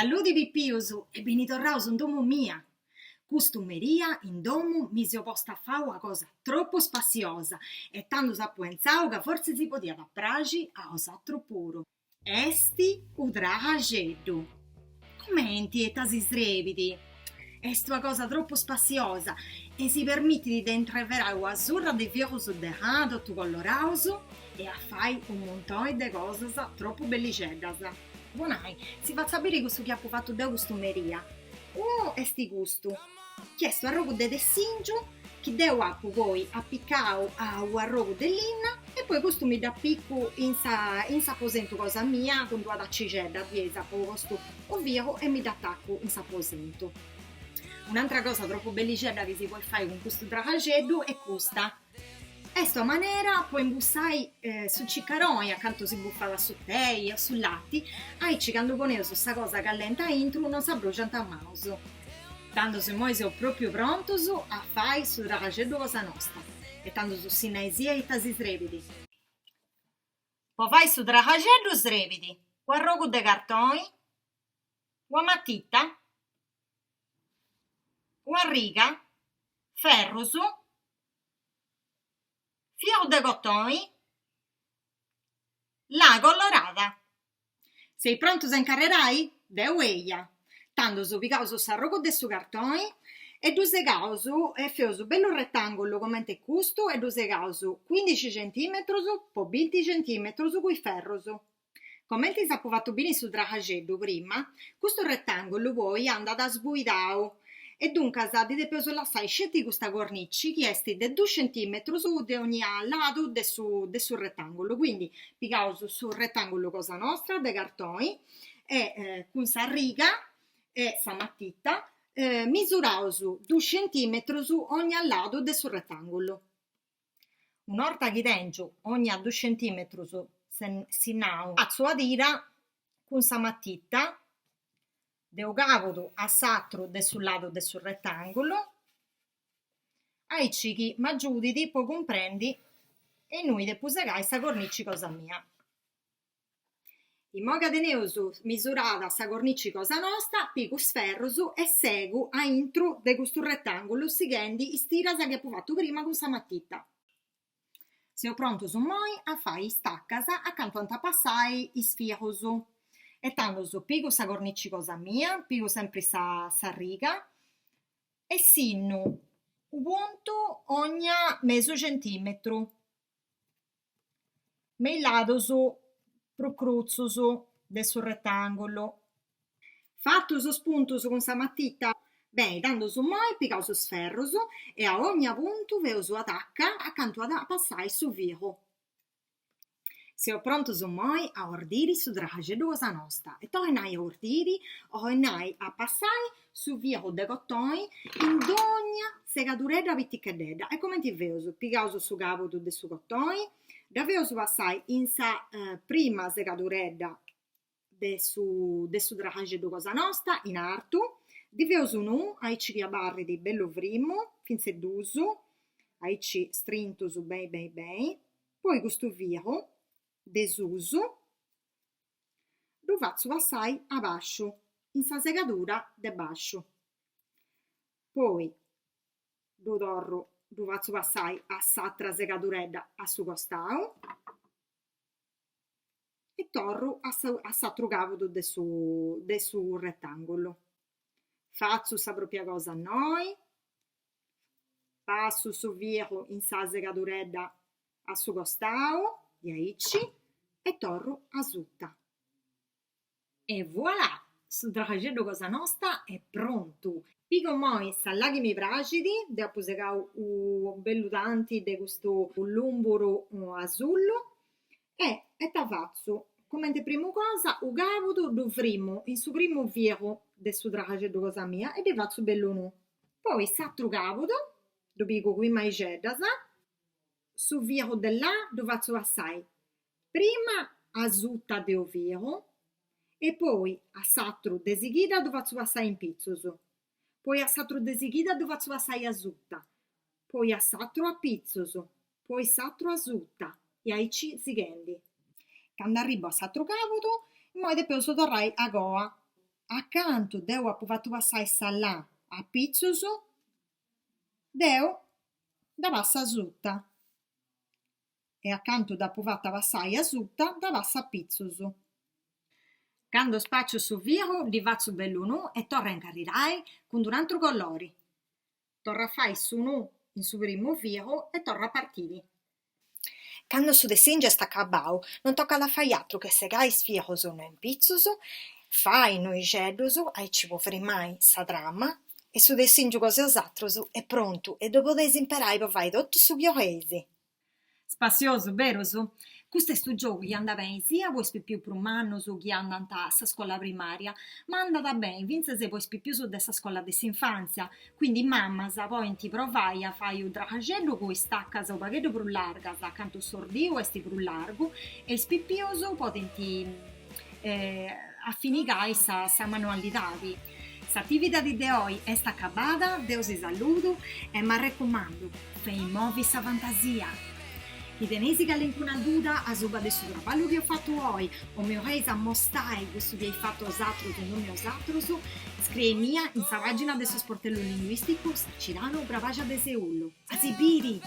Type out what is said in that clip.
Salludi pipius e beni torraus in domu mia! Custu meria in domu mi seu posta a fai una cosa tropu spassiosa e tandus apu pentzau ca fortzis podiat praxi a osatrus puru. Est u traxeddu! Cumenti ita si srebit? Est una cosa tropu spassiosa e si permitit de intreverai una surra de fiorus de là totu colloraus e a fai u muntoni de cosas tropu bellixeddas. Po nai, si fatzu a biri cussu chi apu fatu deu custu meria. Unu est custu, chi est u'arrogu de tessingiu chi deu apu poi apicau a u'arrogu de linna e poi custu mi dd'apicu in sa in s'aposentu cosa mia cun d'una tacixedda diaici apu postu u fiu e mi dd'atacu in s'aposentu. Un'antra cosa tropu bellixedda chi si podit fai cun custu traxeddu est custa, est una manera po imbussai su cicaroni acantu si bufat su tei o su lati, aici candu poneus sa cosa callenti aintru non s'abruxant is manus. Tandus immoi seus propriu prontus a fai su traxeddu cosa nosta e tandus sinnaisì ita si srebit. Po fai su traxeddu srebit u'arrogu de cartoni, una matita, un'arriga, ferrus, filu de cotoni, là colorada. Seis prontus a incarrerai? Deu eia! Tandus pigaus s'arrogu de su cartoni e ddu segaus e feus u' bellu retangulu comente custu e ddu segaus cuindixi centimetrus po binti centimetrus cun is ferrus. Comenti s'apu fatu biri in su traxeddu prima, custu retangulu poi andat sbuidau e duncas ddi depeus lassai sceti custa cornici chi est de dus centimetrus de ognia ladu de su de su retangulu, quindi pigaus su retangulu cosa nostra de cartoni e cun sa riga e sa matita misuraus dus centimetrus ognia ladu de su retangulu. Un'orta chi tèngiu ogna dus centimetrus sinnau, fatzu una tira cun sa matita de unu càbudu a s'atru de su ladu de su retàngulu, aici chi m'agiudit po cumprendi innui depu segai sa cornici cosa mia. Immoi ca teneus misurada sa cornici cosa nosta, pigu is ferrus e segu aintru de custu retàngulu sighendi is tiras chi apu fatu prima cun sa matita. Seus prontus immoi a fai is tacas acantu ant a passai is fius. E tandus pigu sa cornici cosa mia, pigu sempri sa riga e sinnu u' puntu ogna mesu centimetru. Me is ladus prus crutzus de su retàngulu. Fatus is puntus cun sa matita? Beni, tandus immoi pigaus is ferrus e a ogna puntu feus una taca acantu at a passai su filu. Seus prontus immoi a ordiri su traxeddu cosa nosta, ita 'olit nai a ordiri, 'olit nai a passai su filu de cotoni in dogna segaduredda piticheddedda e cumenti feus? Pigaus su càbudu de su cotoni, dda feus passai in sa prima segaduredda de su de su traxeddu cosa nosta in artu, ddi feus unu aici chi abarrit bellu frimu, fintzas e dus, aici strintus beni beni beni, poi custu filu de susu ddu fatzu passai a basciu, in sa segadura de basciu, poi ddu torru, ddu fatzu passai a s'atra segaduredda a su costau e torru a a s'atru càbudu de su de su retàngulu. Fatzu sa propria cosa innoi, passu su filu in sa segaduredda a su costau, diaici, e torru asuta. E voilà! Su traxeddu cosa nosta est prontu! Pigu immoi sa là chi mi praxit, deu apu segau u' bellu tanti de custu lùmburu asullu e ita fatzu? Cumenti primu cosa u' càbudu ddu frimu in su primu filu de su traxeddu cosa mia e ddi fatzu bellu nu. Poi s'atru càbudu ddu pigu cun is manixeddas Su filu de là ddu fatzu passai prima asuta de u' filu e poi a s'atru de sighida ddu fatzu passai in pitzus, poi a s'atru de sighida ddu fatzu passai asuta, poi a s'atru a pitzus, poi s'atru asuta e aici sighendi. Candu arribu a s'atru càbudu, immoi depeus torrai agoa. A cantu deu apu fatu passai sa là apitzus, deu dda passu asuta e a cantu dd'apu fata passai asuta dda passu apitzus. Candu spaciu su filu ddi fatzu bellu nù e torru a incarrirai cun d'un'atru colori. Torru a fai su nù in su primu filu e torru a partiri. Candu su tessingiu est acabau non tocat a fai atru che segai is filus unu in pitzus, fai nuixeddus aici po frimai sa trama e su tessingiu cosa 'e 'osatrus est prontu e ddu podeis imperai po fai totu su chi 'oleis. Spassiosu, berus? Custu est unu giogu chi andat beni sia po is pipius prus mannus chi andant a sa scola primaria, ma andat beni fintzas po is pipius de sa scola de s'infantzia, quindi is mammas podint provai a fai unu traxeddu cun is tacas unu pagheddu prus largas, cantu s'ordiu est prus largu, e is pipius podint afinigai sa sa manualidadi. S'atividadi de oi est acabada, deu si saludu e m'arrecumandu, fei movi sa fantasia! Chi teneis calincuna duda asuba de su traballu chi eus fatu oi o mi 'oleis ammostai cussu chi eis fatu 'osatrus in domu 'e 'osatrus, scrieimia in sa pagina de su sportellu linguisticu Sarcidanu Brabaxa de Seulu. A si biri!